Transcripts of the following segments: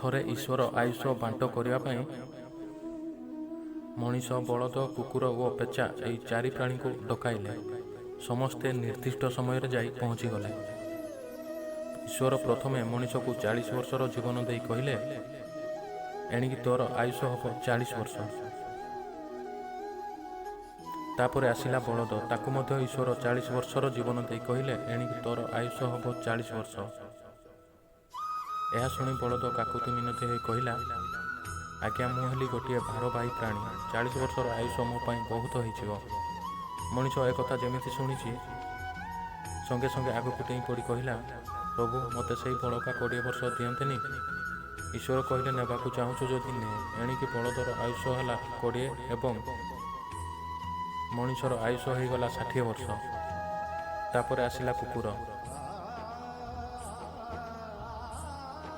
ଥରେ ଈଶ୍ୱର ଆୟୁଷ ବାଣ୍ଟ କରିବା ପାଇଁ ମଣିଷ, ବଳଦ, କୁକୁର ଓ ପେଚା ଏହି ଚାରି ପ୍ରାଣୀଙ୍କୁ ଡକାଇଲେ। ସମସ୍ତେ ନିର୍ଦ୍ଦିଷ୍ଟ ସମୟରେ ଯାଇ ପହଞ୍ଚିଗଲେ। ଈଶ୍ୱର ପ୍ରଥମେ ମଣିଷକୁ 40 ବର୍ଷର ଜୀବନ ଦେଇ କହିଲେ, ଏଣିକି ତୋର ଆୟୁଷ ହେବ 40 ବର୍ଷ। ତାପରେ ଆସିଲା ବଳଦ। ତାକୁ ମଧ୍ୟ ଈଶ୍ୱର 40 ବର୍ଷର ଜୀବନ ଦେଇ କହିଲେ, ଏଣିକି ତୋର ଆୟୁଷ ହେବ 40 ବର୍ଷ। ଏହା ଶୁଣି ବଳଦ କାକୁତି ମିନତି ହୋଇ କହିଲା, ଆଜ୍ଞା, ମୁଁ ହେଲି ଗୋଟିଏ ଭାରବାହୀ ପ୍ରାଣୀ। 40 ବର୍ଷର ଆୟୁଷ ମୋ ପାଇଁ ବହୁତ ହୋଇଯିବ। ମଣିଷ ଏକଥା ଯେମିତି ଶୁଣିଛି, ସଙ୍ଗେ ସଙ୍ଗେ ଆଗକୁ ଡେଇଁ ପଡ଼ି କହିଲା, ପ୍ରଭୁ, ମୋତେ ସେଇ ବଳକା 20 ବର୍ଷ ଦିଅନ୍ତେନି? ଈଶ୍ୱର କହିଲେ, ନେବାକୁ ଚାହୁଁଛୁ ଯଦି ନେ। ଏଣିକି ବଳଦର ଆୟୁଷ ହେଲା 20 ଏବଂ ମଣିଷର ଆୟୁଷ ହୋଇଗଲା 60 ବର୍ଷ। ତାପରେ ଆସିଲା କୁକୁର।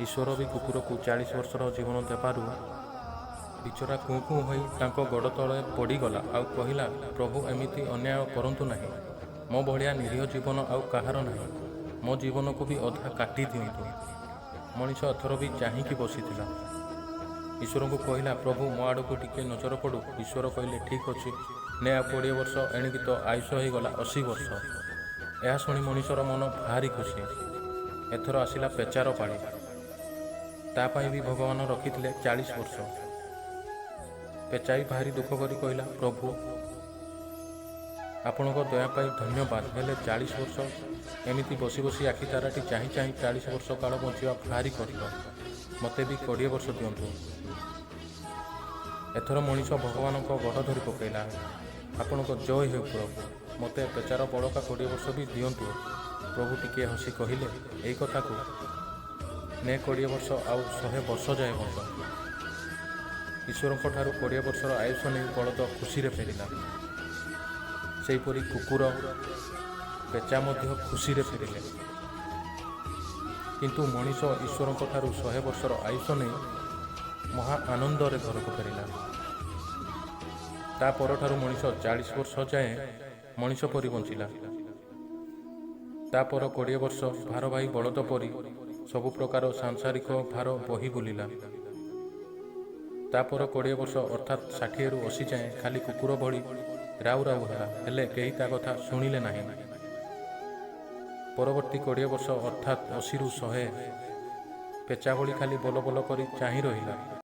ଈଶ୍ୱର ବି କୁକୁରକୁ 40 ବର୍ଷର ଜୀବନ ଦେବାରୁ ବିଚରା କୁଁ କୁଁ ହୋଇ ତାଙ୍କ ଗୋଡ଼ ତଳେ ପଡ଼ିଗଲା ଆଉ କହିଲା, ପ୍ରଭୁ, ଏମିତି ଅନ୍ୟାୟ କରନ୍ତୁ ନାହିଁ। ମୋ ଭଳିଆ ନିରୀହ ଜୀବନ ଆଉ କାହାର ନାହିଁ। ମୋ ଜୀବନକୁ ବି ଅଧା କାଟି ଦିଅନ୍ତୁ। ମଣିଷ ଏଥର ବି ଚାହିଁକି ବସିଥିଲା। ଈଶ୍ୱରଙ୍କୁ କହିଲା, ପ୍ରଭୁ, ମୋ ଆଡ଼କୁ ଟିକିଏ ନଜର ପଡ଼ୁ। ଈଶ୍ୱର କହିଲେ, ଠିକ୍ ଅଛି, ନେ ଆଉ 20 ବର୍ଷ। ଏଣିକି ତୋ ଆୟୁଷ ହୋଇଗଲା 80 ବର୍ଷ। ଏହା ଶୁଣି ମଣିଷର ମନ ଭାରି ଖୁସି। ଏଥର ଆସିଲା ପେଚାର ପାଳି। ତା ପାଇଁ ବି ଭଗବାନ ରଖିଥିଲେ 40 ବର୍ଷ। ପେଚା ବି ଭାରି ଦୁଃଖ କରି କହିଲା, ପ୍ରଭୁ, ଆପଣଙ୍କ ଦୟା ପାଇଁ ଧନ୍ୟବାଦ। ହେଲେ 40 ବର୍ଷ ଏମିତି ବସି ବସି ଆଖି ତାରାଟି ଚାହିଁ ଚାହିଁ 40 ବର୍ଷ କାଳ ବଞ୍ଚିବା ଭାରି କଷ୍ଟ। ମୋତେ ବି 20 ବର୍ଷ ଦିଅନ୍ତୁ। ଏଥର ମଣିଷ ଭଗବାନଙ୍କ ଗୋଡ଼ ଧରି ପକାଇଲା। ଆପଣଙ୍କ ଜୟ ହେଉ ପ୍ରଭୁ, ମୋତେ ପେଚାର ବଳକା 20 ବର୍ଷ ବି ଦିଅନ୍ତୁ। ପ୍ରଭୁ ଟିକିଏ ହସି କହିଲେ, ଏଇ କଥାକୁ ନେ 20 ବର୍ଷ, ଆଉ 100 ବର୍ଷ ଯାଏ ବଞ୍ଚ। ଈଶ୍ୱରଙ୍କ ଠାରୁ 20 ବର୍ଷର ଆୟୁଷ ନେଇ ବଳଦ ଖୁସିରେ ଫେରିଲା। ସେହିପରି କୁକୁର, ପେଚା ମଧ୍ୟ ଖୁସିରେ ଫେରିଲେ। କିନ୍ତୁ ମଣିଷ ଈଶ୍ୱରଙ୍କ ଠାରୁ 100 ବର୍ଷର ଆୟୁଷ ନେଇ ମହା ଆନନ୍ଦରେ ଘରକୁ ଫେରିଲା। ତା ପରଠାରୁ ମଣିଷ 40 ବର୍ଷ ଯାଏଁ ମଣିଷ ପରି ବଞ୍ଚିଲା। ତାପର 20 ବର୍ଷ ଭାରବାହୀ ବଳଦ ପରି ସବୁ ପ୍ରକାର ସାଂସାରିକ ଭାର ବୋହି ବୁଲିଲା। ତାପର 20 ବର୍ଷ ଅର୍ଥାତ୍ 60ରୁ 80 ଯାଏଁ ଖାଲି କୁକୁର ଭଳି ରାଉ ରାଉ ହେଲା, ହେଲେ କେହି ତା କଥା ଶୁଣିଲେ ନାହିଁ। ପରବର୍ତ୍ତୀ 20 ବର୍ଷ ଅର୍ଥାତ୍ 80ରୁ 100 ପେଚା ଭଳି ଖାଲି ବଲ ବଲ କରି ଚାହିଁ ରହିଲା।